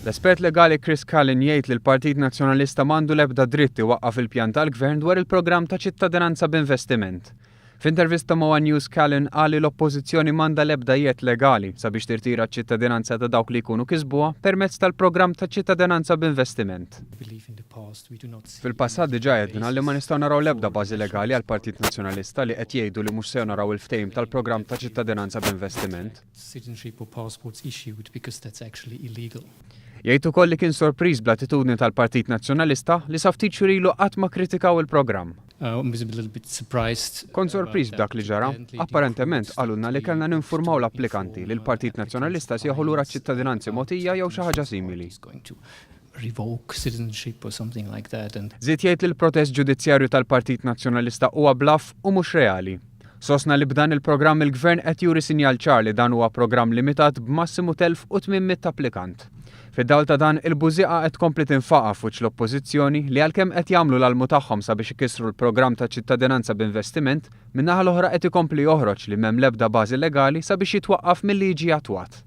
L-espert legali Chris Cullen jgħid li l-Partit Nazzjonalista m'għandu l-ebda dritt iwaqqaf il-pjan tal-Gvern dwar il-programm ta' ċittadinanza b'investiment. F'intervista ma' one News Cullen qal li l-Oppożizzjoni m'għandha l-ebda jedd legali sabiex tirtira ċ-ċittadinanza ta' dawk li jkunu kisbuha permezz tal-programm ta' ċittadinanza b'investiment. Fil-passat diġà għedna li ma nistgħu naraw l-ebda bażi legali għall-Partit Nazzjonalista li qed jgħidu li mhux se jonoraw il-ftehim tal-programm ta' ċittadinanza b'investiment. citizenship or passports issued because that's actually illegal. Jgħid ukoll li kien sorpriż bl-attitudni tal-Partit Nazzjonalista li sa ftit xhur ilu qatt ma kkritikaw il-programm. Kont sorpriż b'dak li ġara. Apparentement qalulna li kellna ninfurmaw l-applikanti li l-Partit Nazzjonalista se jieħu lura ċ-ċittadinanzi mogħtija jew xi ħaġa simili. Żied jgħid li l-protest ġudizzjarju tal-Partit Nazzjonalista huwa bluff u mhux reali. Sostna li b'dan il-programm il-Gvern qed juri sinjal ċar li dan huwa programm limitat b'massimu t'1,800 applikant. Fid-dawl ta' dan, il-bużieqa qed tkompli tinfaqa' f'wiċċ l-Oppożizzjoni li għalkemm qed jagħmlu l-almu tagħhom sabiex ikissru l-programm ta' ċittadinanza b'investiment, min-naħa l-oħra qed ikompli joħroġ li m'hemm l-ebda bażi legali sabiex jitwaqqaf milli jiġi attwat.